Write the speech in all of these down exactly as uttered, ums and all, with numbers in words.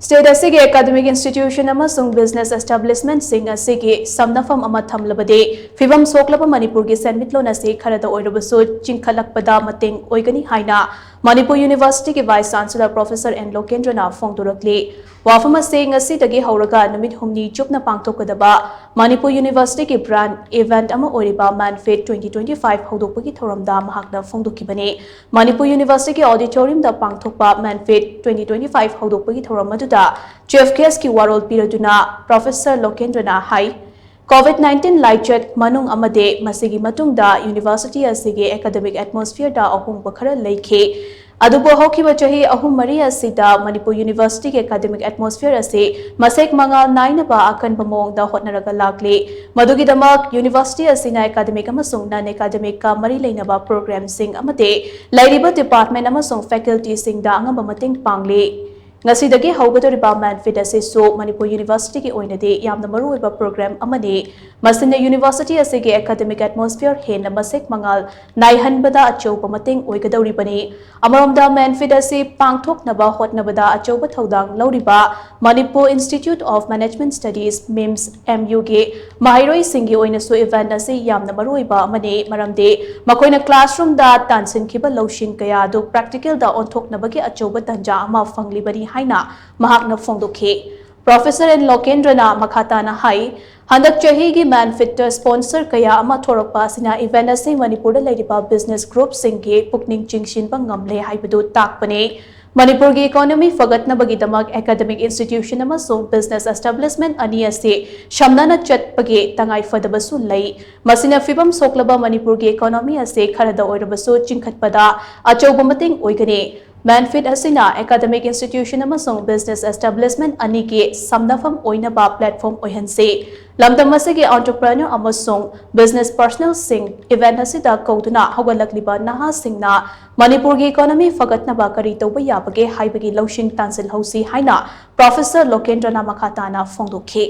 State ꯑꯁꯤꯒꯤ academic institution ꯑꯃꯁꯨꯡ business establishmentꯁꯤꯡ ꯑꯁꯤꯒꯤ ꯁꯝꯅꯐꯝ ꯑꯃ ꯊꯝꯂꯕꯗꯤ, ꯐꯤꯕꯝ ꯁꯣꯛꯂꯕ ꯃꯅꯤꯄꯨꯔꯒꯤ ꯁꯦꯟꯃꯤꯠꯂꯣꯟ ꯑꯁꯤ ꯈꯔꯗ ꯑꯣꯏꯔꯕꯁꯨ ꯆꯤꯡꯈꯠꯂꯛꯄꯗ ꯃꯇꯦꯡ ꯑꯣꯏꯒꯅꯤ ꯍꯥꯏꯅ Manipur Universityꯒꯤ Vice Chancellor Professor N ꯂꯣꯀꯦꯟꯗ꯭ꯔꯅ ꯐꯣꯡꯗꯣꯔꯛꯂꯤ꯫ ꯋꯥꯐꯝ ꯑꯁꯤ ꯉꯁꯤꯗꯒꯤ ꯍꯧꯔꯒ ꯅꯨꯃꯤꯠ ꯍꯨꯝꯅꯤ ꯆꯨꯞꯅ ꯄꯥꯡꯊꯣꯛꯀꯗꯕ ꯃꯅꯤꯄꯨꯔ Universityꯒꯤ brand event ꯑꯃ ꯑꯣꯏꯔꯤꯕ MANFIT twenty twenty-five ꯍꯧꯗꯣꯛꯄꯒꯤ ꯊꯧꯔꯝꯗ ꯃꯍꯥꯛꯅ ꯐꯣꯡꯗꯣꯛꯈꯤꯕꯅꯤ꯫ ꯃꯅꯤꯄꯨꯔ Universityꯒꯤ auditoriumꯗ ꯄꯥꯡꯊꯣꯛꯄ MANFIT twenty twenty-five ꯍꯧꯗꯣꯛꯄꯒꯤ ꯊꯧꯔꯝ ꯑꯗꯨꯗ chief guestꯀꯤ ꯋꯥꯔꯣꯜ ꯄꯤꯔꯗꯨꯅ Professor ꯂꯣꯀꯦꯟꯗ꯭ꯔꯅ ꯍꯥꯏ, COVID nineteen ꯂꯥꯏꯆꯠ ꯃꯅꯨꯡ ꯑꯃꯗꯤ ꯃꯁꯤꯒꯤ ꯃꯇꯨꯡꯗ university ꯑꯁꯤꯒꯤ academic atmosphereꯗ ꯑꯍꯣꯡꯕ ꯈꯔ ꯂꯩꯈꯤ꯫ ꯑꯗꯨꯕꯨ ꯍꯧꯈꯤꯕ ꯆꯍꯤ ꯑꯍꯨꯝ ꯃꯔꯤ ꯑꯁꯤꯗ ꯃꯅꯤꯄꯨꯔ Universityꯒꯤ academic atmosphere ꯑꯁꯤ ꯃꯁꯦꯛ ꯃꯉꯥꯜ ꯅꯥꯏꯅꯕ ꯑꯀꯟꯕ ꯃꯑꯣꯡꯗ ꯍꯣꯠꯅꯔꯒ ꯂꯥꯛꯂꯤ꯫ ꯃꯗꯨꯒꯤꯗꯃꯛ university ꯑꯁꯤꯅ academic ꯑꯃꯁꯨꯡ non academicꯀ ꯃꯔꯤ ꯂꯩꯅꯕ programꯁꯤꯡ ꯑꯃꯗꯤ ꯂꯩꯔꯤꯕ department ꯑꯃꯁꯨꯡ facultyꯁꯤꯡꯗ ꯑꯉꯝꯕ ꯃꯇꯦꯡ ꯄꯥꯡꯂꯤ꯫ ꯉꯁꯤꯗꯒꯤ ꯍꯧꯒꯗꯧꯔꯤꯕ MANFIT ꯑꯁꯤꯁꯨ ꯃꯅꯤꯄꯨꯔ Universityꯒꯤ ꯑꯣꯏꯅꯗꯤ ꯌꯥꯝꯅ ꯃꯔꯨꯑꯣꯏꯕ program ꯑꯃꯅꯤ꯫ ꯃꯁꯤꯅ university ꯑꯁꯤꯒꯤ academic atmosphere ꯍꯦꯟꯅ ꯃꯁꯦꯛ ꯃꯉꯥꯜ ꯅꯥꯏꯍꯟꯕꯗ ꯑꯆꯧꯕ ꯃꯇꯦꯡ ꯑꯣꯏꯒꯗꯧꯔꯤꯕꯅꯤ꯫ ꯑꯃꯔꯣꯝꯗ, MANFIT ꯑꯁꯤ ꯄꯥꯡꯊꯣꯛꯅꯕ ꯍꯣꯠꯅꯕꯗ ꯑꯆꯧꯕ ꯊꯧꯗꯥꯡ ꯂꯧꯔꯤꯕ Manipur Institute of Management Studies, MIMS, MUꯒꯤ ꯃꯍꯩꯔꯣꯏꯁꯤꯡꯒꯤ ꯑꯣꯏꯅꯁꯨ event ꯑꯁꯤ ꯌꯥꯝꯅ ꯃꯔꯨꯑꯣꯏꯕ ꯑꯃꯅꯤ, ꯃꯔꯝꯗꯤ ꯃꯈꯣꯏꯅ classroomꯗ ꯇꯥꯟꯁꯤꯟꯈꯤꯕ ꯂꯧꯁꯤꯡ ꯀꯌꯥ ꯑꯗꯨ practicalꯗ ꯑꯣꯟꯊꯣꯛꯅꯕꯒꯤ ꯑꯆꯧꯕ ꯇꯥꯟꯖꯥ ꯑꯃ ꯐꯪꯂꯤꯕꯅꯤ ꯍꯥꯏꯅ ꯃꯍꯥꯛꯅ ꯐꯣꯡꯗꯣꯛꯈꯤ꯫ Professor N ꯂꯣꯀꯦꯟꯗ꯭ꯔꯅ ꯃꯈꯥ ꯇꯥꯅ ꯍꯥꯏ, ꯍꯟꯗꯛ ꯆꯍꯤꯒꯤ MANFITꯇ sponsor ꯀꯌꯥ ꯑꯃ ꯊꯣꯔꯛꯄ ꯑꯁꯤꯅ event ꯑꯁꯤ ꯃꯅꯤꯄꯨꯔꯗ ꯂꯩꯔꯤꯕ business groupꯁꯤꯡꯒꯤ ꯄꯨꯛꯅꯤꯡ ꯆꯤꯡꯁꯤꯟꯕ ꯉꯝꯂꯦ ꯍꯥꯏꯕꯗꯨ ꯇꯥꯛꯄꯅꯤ꯫ ꯃꯅꯤꯄꯨꯔꯒꯤ economy ꯐꯒꯠꯅꯕꯒꯤꯗꯃꯛ academic institution ꯑꯃꯁꯨꯡ business establishment ꯑꯅꯤ ꯑꯁꯤ ꯁꯝꯅꯅ ꯆꯠꯄꯒꯤ ꯇꯉꯥꯏꯐꯗꯕꯁꯨ ꯂꯩ꯫ ꯃꯁꯤꯅ ꯐꯤꯕꯝ ꯁꯣꯛꯂꯕ ꯃꯅꯤꯄꯨꯔꯒꯤ economy ꯑꯁꯤ ꯈꯔꯗ ꯑꯣꯏꯔꯕꯁꯨ ꯆꯤꯡꯈꯠꯄꯗ ꯑꯆꯧꯕ ꯃꯇꯦꯡ ꯑꯣꯏꯒꯅꯤ꯫ MANFIT ꯑꯁꯤꯅ academic institution ꯑꯃꯁꯨꯡ business establishment ꯑꯅꯤꯒꯤ ꯁꯝꯅꯐꯝ ꯑꯣꯏꯅꯕ platform ꯑꯣꯏꯍꯟꯁꯤ꯫ ꯂꯝꯗꯝ ꯑꯁꯤꯒꯤ entrepreneur ꯑꯃꯁꯨꯡ business personalꯁꯤꯡ event ꯑꯁꯤꯗ ꯀꯧꯗꯨꯅ ꯍꯧꯒꯠꯂꯛꯂꯤꯕ ꯅꯍꯥꯁꯤꯡꯅ ꯃꯅꯤꯄꯨꯔꯒꯤ economy ꯐꯒꯠꯅꯕ ꯀꯔꯤ ꯇꯧꯕ ꯌꯥꯕꯒꯦ ꯍꯥꯏꯕꯒꯤ ꯂꯧꯁꯤꯡ ꯇꯥꯟꯁꯤꯜꯍꯧꯁꯤ ꯍꯥꯏꯅ Professor ꯂꯣꯀꯦꯟꯗ꯭ꯔꯅ ꯃꯈꯥ ꯇꯥꯅ ꯐꯣꯡꯗꯣꯛꯈꯤ꯫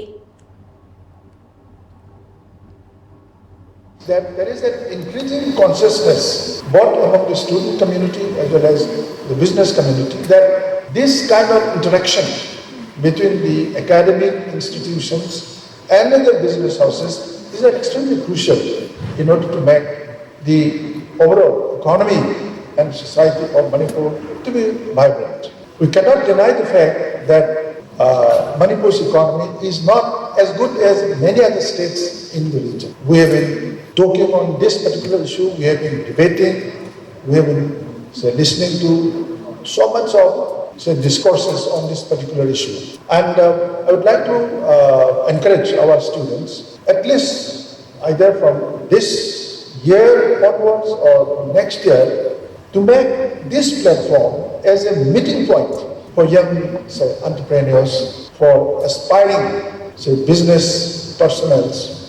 That there is an increasing consciousness, both among the student community as well as the business community, that this kind of interaction between the academic institutions and the business houses is extremely crucial in order to make the overall economy and society of Manipur to be vibrant. We cannot deny the fact that uh, Manipur's economy is not as good as many other states in the region. We have been talking on this particular issue, we have been debating, we have been, say, listening to so much of, say, discourses on this particular issue. And uh, I would like to uh, encourage our students, at least either from this year onwards or next year, to make this platform as a meeting point for young, say, entrepreneurs, for aspiring, say, business personnels,